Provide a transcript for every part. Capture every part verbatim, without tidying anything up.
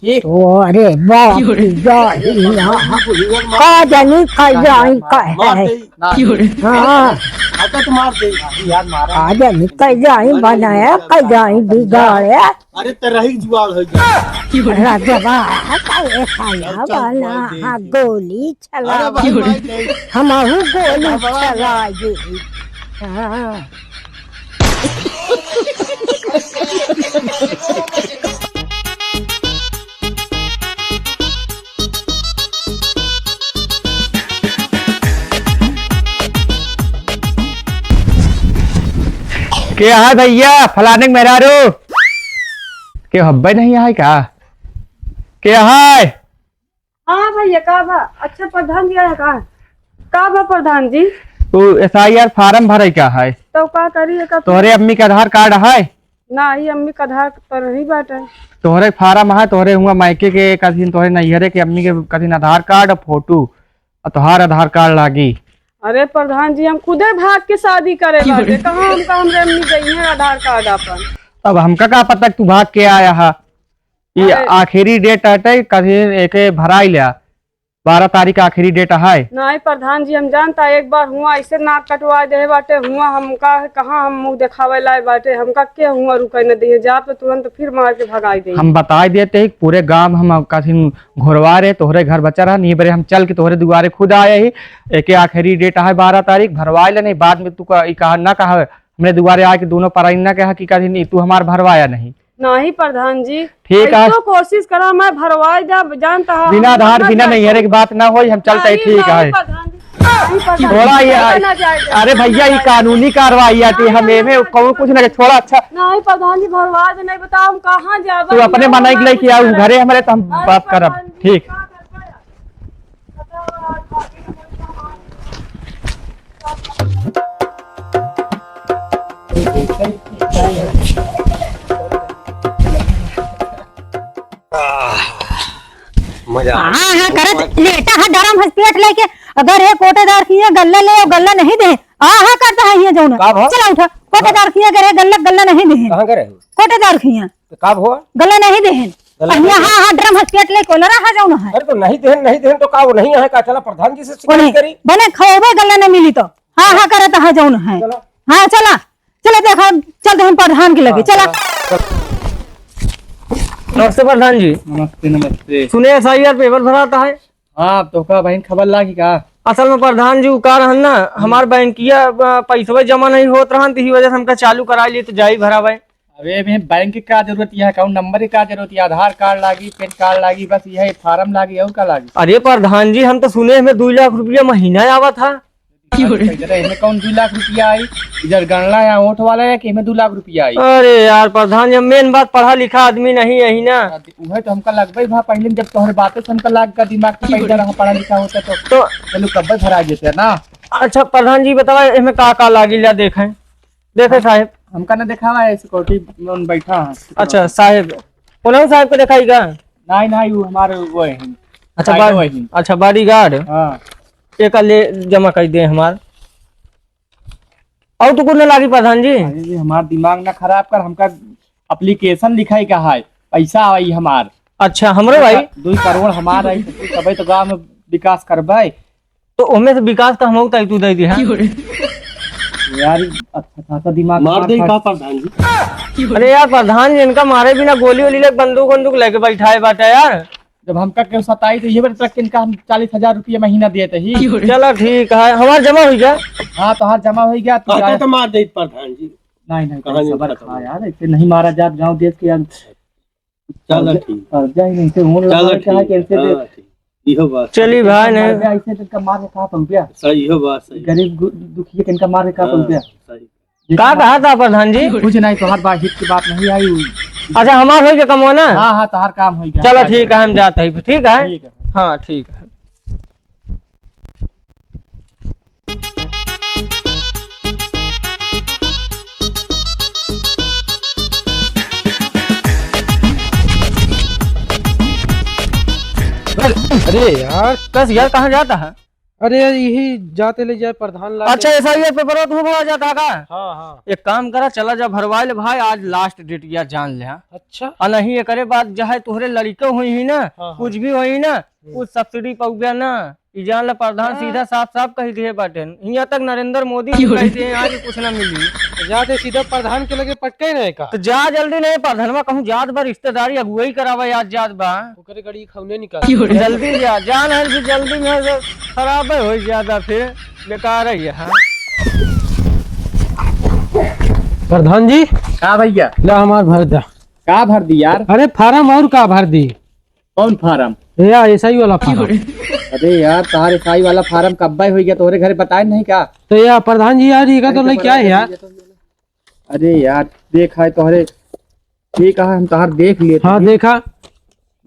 ठीक। अरे बाप रे, जाई ना। का जानी का जाई का है। हाँ। अब तो मार दे। यार मारा। का जानी का जाई बनाया, का जाई बिगाड़े। अरे तेरा ही जुआड़ हो गया। राजवा, का ये खाया चल, चल, वाला, मार दे। हाँ, गोली चला। अरे भाई, मार दे। हमहू गोली चला ये। हाँ। के है भैया, फलाने के मेहरारू? के हब्बे नहीं है का? के है? हाँ भैया, का बा? अच्छा, प्रधान जी आया का? का बा प्रधान जी? तू एस आई आर फार्म भरे का है? तो का करी एकर? तोहरे अम्मी के आधार कार्ड है? नाही, अम्मी के आधार तो नहीं बाटे। तोहरे फार्म है, तोहरे हुआ मायके के कथिन, तोहरे नैहरे के अम्मी के कथिन आधार कार्ड और फोटो, और तोहार आधार कार्ड लागी। अरे प्रधान जी, हम खुदे भाग के शादी करे बाटे, कहाँ हमका हमरे अम्मी दइहे आधार कार्ड आपन? अब हमका का पता कि तू भाग के आया है? ये अरे। आखिरी डेट हटे, कथिन एके भराई ल्या। बारह तारीख आखिरी डेट है। नहीं प्रधान जी, हम जानता, एक बार हुआ ऐसे नाक कटवा दे बाटे, हुआ हमका कहाँ हम मुँह देखावे लाए बाटे, हमका के हुआ रुके न दिए, जा तो तुरंत फिर मार के भगाई दे। हम बताई देते ही, पूरे गांव हम कथिन घोरवा रहे, तोहरे घर बचा रहा, नहीं बरे हम चल के तोहरे दुआरे खुद आए ही। एके आखिरी डेट है बारह तारीख, भरवाई ले, नहीं बाद में तू का, ई कहा ना कहा, हमरे दुआरे आके दोनों पराइन ना कहा कि कथिन ई तू हमार भरवाया नहीं। नहीं प्रधान जी, ठीक है। ऐसो कोशिश करा, मैं भरवाई जा, जानता है, बिना आधार, बिना नैहरे के बात ना होई, हम चलते ही, नहीं, ठीक नहीं है। प्रधान जी, नहीं प्रधान जी, थोड़ा ये, ना जाए दे। अरे भैया, ये कानूनी कार्रवाई आती है, हम एमे कहूँ कुछ ना छोड़ा। अच्छा। नहीं प्रधान जी, भरवा दे, नहीं बताओ हम कहाँ जाबे, तू अपने मनई के लेके आऊ घरे हमरे, तो हम बात करब। ठीक। मजा आ हाँ, हाँ, करत लेटा है डरम हस पेट लेके। अगर हे कोटेदार किया गल्ला ले, गल्ला नहीं दे। आ, हाँ, करता है ये जौन। का भा? चला उठा। कोटेदार किया करे गल्ला, गल्ला नहीं दे। कहाँ करे हो? कोटेदार किया। तो का भा? गल्ला नहीं दे। गल्ला नहीं हाँ, हाँ, डरम हस पेट लेके कोला रहा जौन है। अरे तो नहीं देहन, नहीं देहन तो का वो नहीं है का? चला प्रधान जी से शिकायत करी। बने खाओबे गल्ला नहीं मिली तो। हाँ, हाँ, करत है जौन है। चला। हाँ, चला। चला देखा, चलते हम प्रधान के लगे, हाँ, चला। चला। नमस्ते प्रधान जी। नमस्ते, नमस्ते। सुने एस आई आर पेपर भराता है। हाँ, तो का बहन खबर लागी का? असल में प्रधान जी, उ का रहन ना, हमार बैंकिया, अ, पैसवा जमा नहीं होत रहन, तो इही वजह से हमका चालू करा लिए, तो जाई भरावे। अबे, एमे बैंक के का जरूरत है, अकाउंट नंबर के का जरूरत है, आधार कार्ड लागी, पैन कार्ड लागी, बस यह फार्म लागी, और का लागी? अरे प्रधान जी, हम तो सुने हमें दो लाख रुपया महीना आवत है। अरे, एमे कौन दो लाख रुपया आई? इधर गणना या वोट वाला है कि एमे दो लाख रुपया आई? अरे यार प्रधान जी, मेन बात पढ़ा लिखा आदमी नहीं यही ना। उहे तो हमका लगबे भा पहले जब तोहरे बातें से हमका लाग का दिमाग के पैदा रहा पढ़ा लिखा होता तो, तो चलो कब्बे भरा जेते ना। अच्छा प्रधान जी बतावा एमे का का लागी ला देखें। देखे साहेब। हमका ना देखावा है, सिक्योरिटी में बैठा है। अच्छा साहेब, उन्होंने साहेब को देखाई का? नहीं, नहीं, वो हमारे वो है। अच्छा, भाई बा-, वो है। अच्छा, बॉडीगार्ड। हाँ। एक ले जमा कर दे हमार। और तो कुछ ना लागी प्रधान जी। अरे जी, हमार दिमाग ना खराब कर, हमका एप्लीकेशन लिखाई का है, पैसा आई हमार। अच्छा, हमरो भाई। दो करोड़ हमार आई, तबे तो गाँव में विकास करबे। तो ओमे से विकास का हमहू ताई तू दे दी, हाँ? यार, अच्छा खासा दिमाग मार दे खा- का प्रधान जी? अरे यार, प्रधान जी इनका मारे बिना गोली वोली लेके बंदूक वंदूक लेके बैठा है बाटा यार। जब हमका केहू सताई तो ये बेर तक इनका हम चालीस हजार रुपया महीना देते ही। चला ठीक है, हमार जमा हो गया। हाँ, तोहार जमा हो गया, तू कहता जा। तो मार दे प्रधान जी। नहीं, नहीं, कहाँ तू नहीं सबर पता खा नहीं। यार, ऐसे नहीं मारा जात गाँव देश के यार। चला कर्जा, ठीक। कर्जा ही नहीं से होने चला लगा, चाहे ठीक। कैसे दे। हाँ, ठीक। इहो बात। चली भाई, नहीं। मर गया, ऐसे तो इनका मार के कहा पहुंच गया। सही, इहो बात सही। गरीब गु-, दुखिया के इनका मार के कहा हाँ, पहुंच गया। सही। का कहा था प्रधान जी? कुछ नहीं, तोहार बात हित की बात नहीं आई। अच्छा, हमार होई के कमवा ना? हाँ, हाँ, तोहार काम होई गया। चलो ठीक है, हम जाते हैं, ठीक है? ठीक है। हाँ, ठीक है। अरे यार, कस यार, कहाँ जाता है? अरे यार, यही जाते ले जाए प्रधान ला अच्छा, के। ऐसा ही है, पेपरवा तू भरवा जाता का? हाँ, हाँ। एक काम करा, चला जा भरवा ले भाई, आज last date या जान ले, हाँ। अच्छा। आ नहीं, एकरे बाद जो है तोहरे लड़िके होई ही ना, हाँ, हाँ। कुछ भी होई ना, हम्म। कुछ subsidy पउबे ना। ई जान ले प्रधान हाँ। सीधा साफ साफ कहि दिहे बाटेन। हियाँ तक नरेंद्र मोदी भी कहि दिहे आज कुछ ना मिली। तो जाते सीधा प्रधान के लगे पटके रहे का? तो जा जल्दी नहीं, प्रधानवा कहूँ जात बा, रिश्तेदारी अगुवाई करावा याद जात बा। ओकरे गाड़ी खौने निकाल। जल्दी जा, जान है कि जल्दी में से खराब है, हो ज्यादा फिर बेकार है ये, हाँ। प्रधान जी। का भैया? ला हमार भर दा। का भर दी यार? अरे फार्म और का भर दी? कौन फार्म? या एसआई वाला फार्म। अरे यार, तार एसआई वाला फार्म कब्बे हो गया, तोहरे घरे बताए नहीं का? तो या प्रधान जी यार, ये का तो नहीं क्या है यार? अरे यार, देख है तोहरे, ठीक है, हम तोहार देख लिए हाँ, थे। देखा।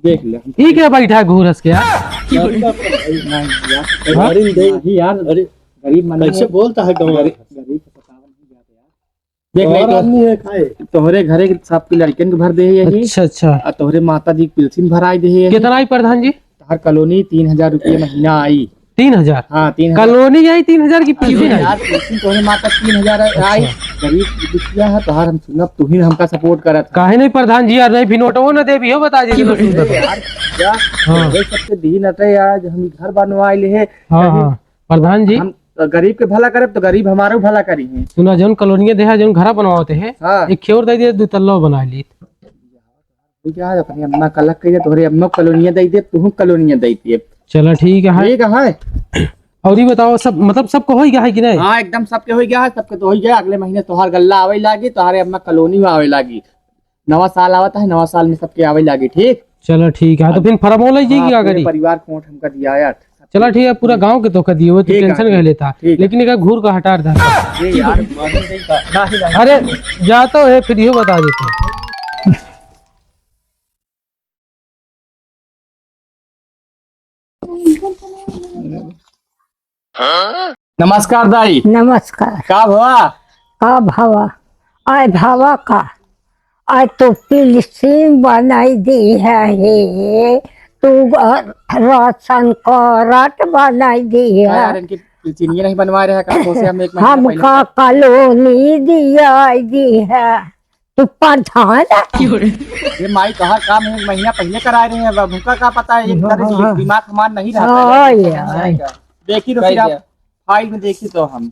देख ले, हम ई क्या बैठा है घूरस के यार? नहीं यार, हाँ? गरीब नहीं यार, अरे, गरीब मन कैसे है। बोलता है गंवार? गरीब, गरीब को पता नहीं जाता यार। देख ले, गंवार तो आदमी है, खाए। तोहरे घरे के सबके लड़कन के भर दे यही। अच्छा, अच्छा। आ तोहरे माता जी के पेंशन भराई दे यही। कितना आई प्रधान जी? हर कॉलोनी तीन हजार रुपये महीना आई। तीन हजार? हाँ, तीन हजार। कॉलोनी आई तीन हजार की पेंशन आई? यार, पेंशन तोहरे माता तीन हजार आई। अच्छा। गरीब दुखिया है, तोहार हम सुनब, तू ही हमका support करत है। काहे नहीं प्रधान जी यार, नहीं भी नोटवो न देबी हो, बता दीजिए तो सुन दे। यार, क्या? हाँ। ये सबके दिन अटे यार, जो हम घर बनवाए ले है। हाँ, गरीब हाँ। प्रधान जी। हम गरीब के भला करब तो गरीब हमारो भला करी है। सुना, जौन कॉलोनिया देहा, जौन घरा बनवावते है, हाँ। एक खेवर दे दिए, दो तल्ला बना ली। तू क्या है, अपनी अम्मा का अलग कहिए, तोहरे अम्मा कॉलोनिया दे दे, तू कॉलोनिया दे दे। चला ठीक है। ठीक है। और ये बताओ, सब, मतलब, सबको हो गया है कि नहीं? हाँ, एकदम सबके हो गया है, सबके तो हो गया। अगले महीने तोहार गल्ला आवे लागी, तोहरे अम्मा कॉलोनी में आवे लागी। नवा साल आवत है, नवा साल में सबके आवे लागी, ठीक? चला ठीक है, तो फिर फरमो ले जाइए हाँ, क्या पूरे करी? परिवार को वोट हमका दिया यार। चला ठीक है, पूरा गांव के तो कर दिए, वो तो ठीक है, tension ठीक, कह लेता। ठीक है। लेकिन एक घूर का हटा रहा था। ये यार, मालूम नहीं था। नहीं, नहीं। अरे, जा तो है, फिर ये बता देते हैं। नमस्कार दाई। नमस्कार। का भवा? का भवा? आय भवा का? आय तो पिलसिन बनाई दी है हे, तू ग-, राशन कार्ड बनाई दी का है। यार, इनकी पिलसिनिया नहीं बनवा रहे हैं का? तो से हम एक महीना हमका पहले कॉलोनी दिया दी है। तू प्रधान है? ये माई, तोहार काम है, एक महीना पहले कराए रहे हैं, अब हमका का पता है, एक तरह से हाँ। दिमाग हमार नहीं रहता है। हाँ, यार। देखी तो फिर आप फाइल में देखी तो हम।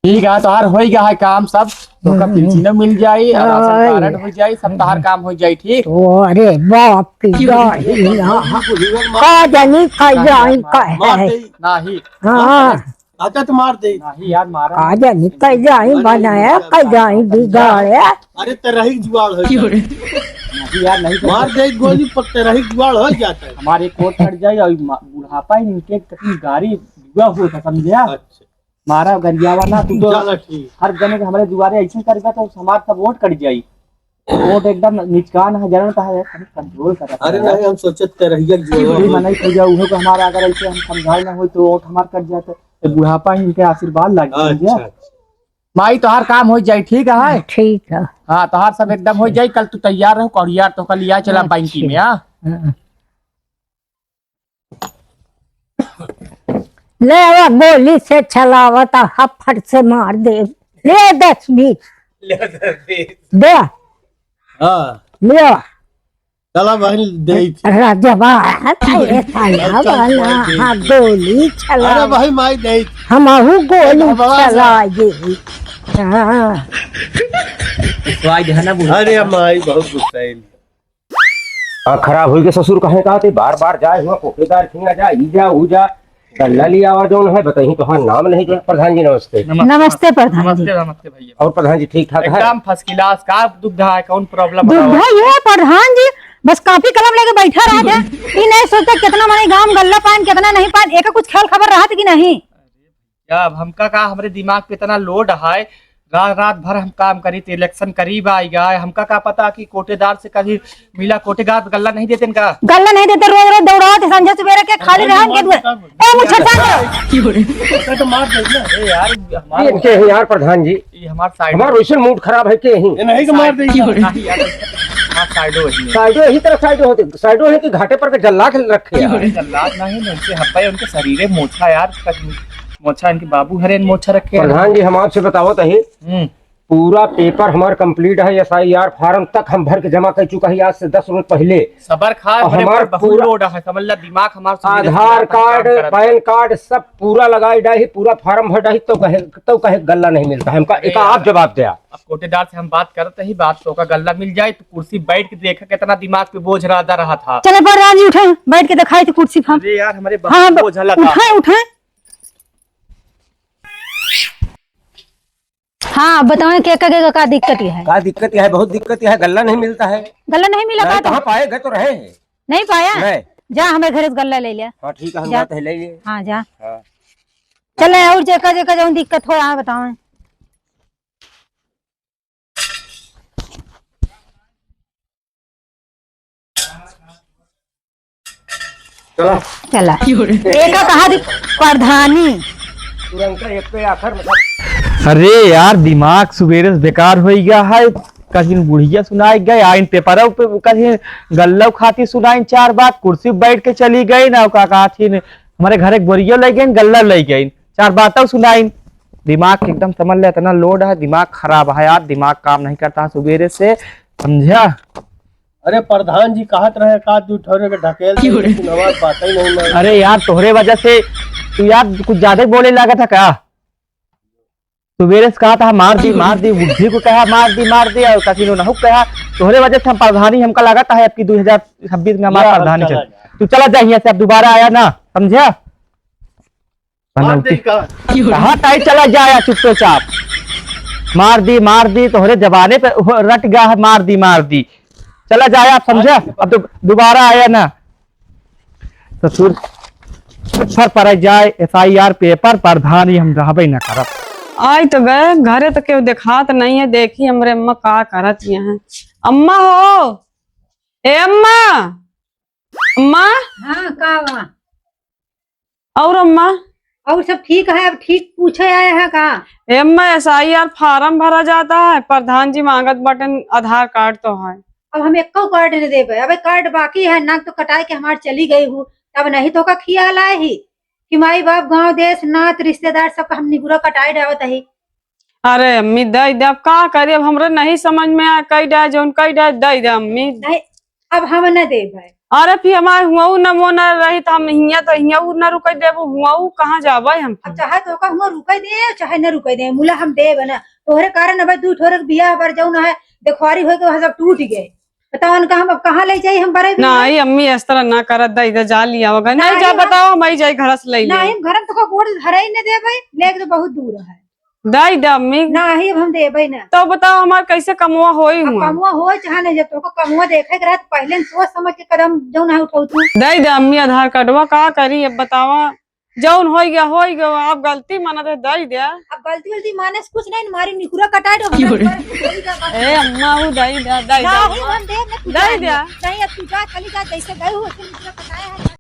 ठीक है, तोहार हो गया है काम सब, तो का हम्म। पेंशन मिल जाई और राशन हाँ। कार्ड हो जाई, सब तोहार काम हो जाई, ठीक? अरे बाप की दाई ना। का जानी, का जानी, का है। नहीं। हाँ। आदत मार दे। नहीं यार, मारा का जानी, कई जाई बनाया, कई जाई बिगाड़े। अरे, तेरही जुआड़ हो जाए। नहीं यार, नहीं तो मार दे गोली पर, तेरही जुआड़ हो जाता है। हमारे कोट कट जाए और मा-, बुढ़ापा ही इनके कहीं गाड़ी जुआ हो था, समझे? अच्छा। मारा गरियावा ना, तू तो चलो ठीक। हर जने के हमारे दुआरे ऐसे करेगा तो हमार सब वोट कट जाई। वोट एकदम निचकान है, जलन का है, हम कंट्रोल कर रखा अरे है। नहीं, हम सोचत तेरहिया के जोड़वा बूढ़ी हो। मनई पूजा उहो को हमारा अगर ऐसे हम समझाए ना हो तो वोट हमार कट जाते। तो बुढ़ापा ही इनके आशीर्वाद लाग जाए। अच्छा, अच्छा। माई, तोहार काम हो जाई, ठीक है? ठीक है। हाँ, तोहार सब एकदम हो जाई। कल तू तैयार रहो, कौड़ियार तो कल लिया चला अच्छा। बैंकी में, हाँ? हाँ। ले आवा, गोली से चलावा ता, हफड़ से मार दे। ले दस बीस। ले दस बीस। दे। हाँ। ले आ। चला बहन, दे। राजवा, अरे साला चल, चल, वाला, चल, हाँ, दे। गोली चला। अरे भाई, माई दे। हमहू गोली चला दे। हाँ। तो आज है ना, अरे माई, बहुत गुस्सा है। आँख खराब होई के ससुर कहे का ते बार बार जाए हुआ, कोकेदार खिया जा, ई जा, ऊ जा, गल्ला लिया आवा जौन है, बताई तोहार नाम नहीं जो है। प्रधान जी नमस्ते। नमस्ते, नमस्ते प्रधान जी। नमस्ते, नमस्ते भैया। और प्रधान जी ठीक ठाक है? एकदम first class। का दुविधा है, कौन problem दुविधा बताओ? ये है प्रधान जी, बस कॉपी कलम लेके बैठा रहत है। ई नहीं सोचता कितना मने गाँव में गल्ला पाएन, कितना नहीं पाएन, एका कुछ ख्याल खबर रहत कि नहीं? अब हमका का, हमरे दिमाग पे इतना load है, रात, रात भर हम काम करी थे, election करीब आइगा, हमका का पता कि कोटेदार से कभी मिला, कोटेदार गल्ला नहीं देते इनका। गल्ला नहीं देते, रोज रोज दौड़ावत है, संझे सुबेरे के खाली रहन के दुए। ए, मुँह छटछाट करो। तो मार दे ना। ए यार, हमार ये इनके हैं यार प्रधान जी। ये हमार side हमार वैसे mood खराब है के ही। ये नहीं तो मार दे। नहीं यार। हाँ, साइडो वही है। साइडो यही तरह साइडो होते, साइडो है कि घाटे पर के जल्लाद रखे हैं। अरे, जल्लाद नहीं, उनके हब्बा है, उनके शरीरे मोछा यार, तक मोछा, इनके बाबू हरे मोछा रखे हैं। प्रधान जी, हम आपसे बतावत ही, हम्म। पूरा पेपर हमार complete है, S I R form तक हम भर के जमा कर चुका है आज से दस रोज पहले। सबर खा, और हमारे हमार ऊपर बहुत पूरा load है, समझ ला, दिमाग हमार सुबह से आधार पूरा कार्ड, काम करत है। पैन कार्ड सब पूरा लगाई डाही, पूरा form भर डाही, तो कहे, तो कहे गल्ला नहीं मिलता है। हमका अरे एक आप यार, जवाब दे। अब कोटेदार से हम बात करत ही, बात तो का गल्ला मिल जाए, तो कुर्सी बैठ के देखा कितना दिमाग पे बोझ रहा, रहा था। चले प्रधान जी, उठे, बैठ के दिखाई थी कुर्सी पर। अरे यार, हमारे हाँ, बहुत बोझ लगा। उठे, उठे। हाँ, अब बताओ, के का, के का, का दिक्कत है? का दिक्कत है? बहुत दिक्कत है, गल्ला नहीं मिलता है। गल्ला नहीं मिला नहीं, का तो? कहाँ पाए? गए तो रहे हैं। नहीं पाया? नहीं। जा, हमारे घर से गल्ला ले लिया। हाँ, ठीक है, हम जा। बात है, ले लिए। हाँ, जा। हाँ। चले, और जेका, जेका जौन दिक्कत हो, यहाँ बताओ। चला। चला। एका कहा दी प्रधानी। तुरंत एक पे आखिर में। अरे यार, दिमाग सुबेरे से बेकार हो गया है। कहीं बुढ़िया सुनाई गए, आइन पेपर पे कहीं गल्लव खाती सुनाइन चार बात, कुर्सी पे बैठ के चली गई ना, का कहा थी, हमारे घर एक बोरियो ले गई, गल्लव ले गई, चार बातें सुनाइन। दिमाग एकदम समझ ले, इतना load है, दिमाग खराब है यार, दिमाग काम नहीं करता है सुबेरे से, समझा? अरे प्रधान जी कहत रहे का दू ठौरे के ढकेल दे, क्यों रे? लेकिन हमार बात ही नहीं माने। अरे यार, तोहरे वजह से तू यार कुछ ज्यादा ही बोले लागत है का? सुबेरे से कहा था मार दी, मार दी, बुढ़ी को कहा मार दी, मार दी, और कसिनो नहु कहा। तोहरे वजह से हम प्रधानी, हमका लागत है अब की दो हज़ार छब्बीस में हमार या, प्रधानी चल। चला जा। तू चला जा यहाँ से, अब दोबारा आया ना, समझा? मार दे का? कहाँ ताई चला जाया चुप्पे चाप। मार दी, मार दी, तोहरे जबाने पे हो, रट गया है, मार दी, मार दी। चला जाया, आप समझा? अब तो दोबारा आया ना। ससुर, फर पर जाए, S I R पेपर, प्रधानी हम रहबे न करब। आई तो गए, घरे तो केहू देखात नहीं है, देखी हमरे अम्मा का करत यहाँ। अम्मा हो, ए अम्मा, अम्मा। हाँ, का बा? और अम्मा? और सब ठीक है, अब ठीक पूछे आए हैं का? ए अम्मा, S I R form भरा जाता है, प्रधान जी मांगत बाटेन आधार कार्ड तो है। अब हम एक्को कार्ड न देबे, अबे कार्ड बाकी है, नाक तो कटाए के हमार चली गई हूँ, तब नहीं तो का खियाल आए ही कि माई बाप, गाँव, देश, नात, रिश्तेदार सबका हम निगुरा कटाए डावत ही। अरे अम्मी, दे दे, अब का करी, अब हमरे नहीं समझ में आए, कई डाय जौन कई डाय, दे दे अम्मी। नहीं, अब हम न देबे। अरे फिर हमार हुआऊ न वो न रही तो हम हियाँ तो हियाँ उ न रुके देबू, हुआऊ कहाँ जाबे हम अब फिर? चाहे तो का हुआ रुके दे, चाहे न रुके दे, मुला हम देबे ना। तोहरे कारण अब दू ठोरे के बियाह बर जौन है, देखवारी होए के वहाँ सब टूट गए। बताओ उनका हम अब कहाँ ले जाई हम बरे भी? नहीं अम्मी, इस तरह ना करत, दे दे, जा लिया वगैरह। नहीं नहीं, जा हम बताओ, हम आई जाई घर से ले ले। नहीं, हम घर में तो का गोड़ धरे ही न देबे, लेके तो बहुत दूर है। दे दे अम्मी। नाही, अब हम देबे ना। तो बताओ, हमार कैसे कमवा होई अब हुआ? कमवा होई चाहे नहीं, जब तोको कमवा देखे के रहत, पहले न सोच समझ के कदम जौन है उठाऊ तू। दे दे अम्मी, आधार कार्डवा का करी, अब बतावा, जौन होई गया, होई गया, अब गलती माना दे, दे दे। अब गलती, गलती माने से कुछ नहीं, मारी निकुरा कटाए दो, क्यों रे? ए अम्मा, वो दे दे, दे दे नाही, अम्मा। हम देब ना, तू दे जा दे। नहीं, अब तू जा, चली जा, जैसे गई हो, वैसे निकुरा कटाए है।